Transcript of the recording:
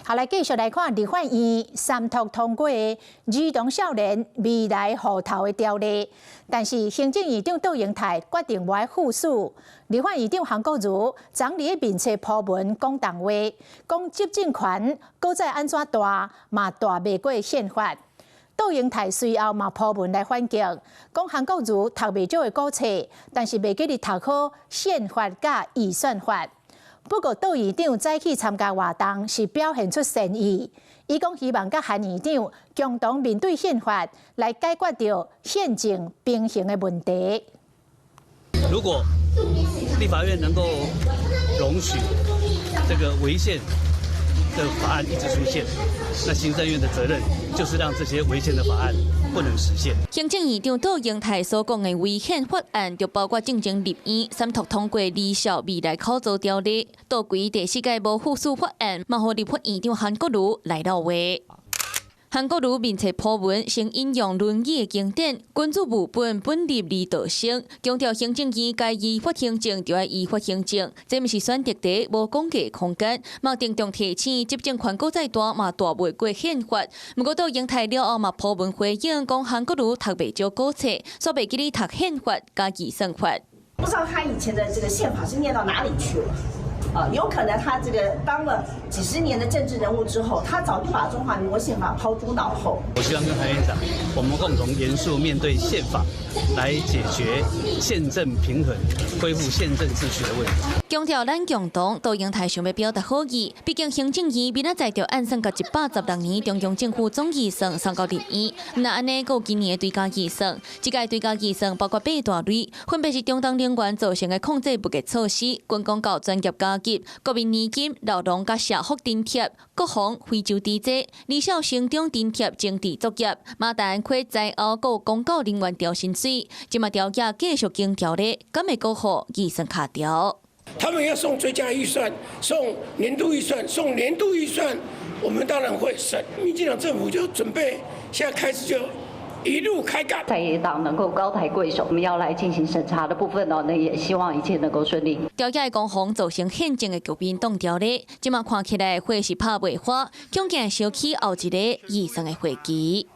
好，來繼續來看立法院三讀通過的兒童少年未來戶頭的條例，但是行政院長杜英泰決定無愛副署。立法院長韓國瑜昨日面冊 po 文講重話，講執政權閣再按怎大，嘛大袂過憲法。杜英泰隨後嘛 po 文來反擊，講韓國瑜讀袂少的古冊，但是袂記得讀好憲法佮預算法。不過，杜院長早起參加活動是表現出善意，伊講希望佮韓院長共同面對憲法，來解決著憲政平衡的問題。如果立法院能夠容許這個違憲的法案一直出現，那行政院的責任就是讓這些違憲的法案不能實現。行政院長杜英泰所講的違憲法案，就包括進前立院三讀通過兒少未來考做條例，杜珪第四屆無副署法案，嘛予立法院長韓國瑜來落話。韓國瑜面冊 po 文，先引用《論語》的經典“君子務本，本立而道生”，強調行政院該依法行政就愛依法行政，這毋是選擇題，無講價空間。嘛鄭重提醒，執政權閣再大，嘛大袂過憲法。毋過杜英泰了後嘛 po 文回應，講韓國瑜讀袂少古冊，煞袂記得讀憲法佮預算法。不知道他以前的這個憲法是念到哪裡去了？啊，有可能他這個當了幾十年的政治人物之後，他早就把中華民國憲法拋諸腦後。我希望跟韓院長，我們共同嚴肅面對憲法，來解決憲政平衡、恢復憲政秩序的問題。強調咱共同，杜英泰想欲表達好意，畢竟行政院明仔載就按算共116年中央政府總預算送到立院，毋但按呢，閣有今年的追加預算，這屆追加預算包括八大類，分別是中東能源造成的控制物價措施、軍公教專業加給、國民年金、勞農佮社福津貼、國防、非洲豬災、兒少成長津貼、徵地作業、馬大安溪災後閣公教人員調薪水，這馬調價繼續經條例，敢會閣予預算卡著？他們要送追加預算，送年度預算，送年度預算，我們當然會審。民進黨政府就準備現在開始就一路開幹。在野黨能夠高抬貴手，我們要來進行審查的部分呢，那也希望一切能夠順利。調解攻防造成憲政的局面擋掉咧，這馬看起來火是拍袂花，恐驚燒起後一个預算的會期。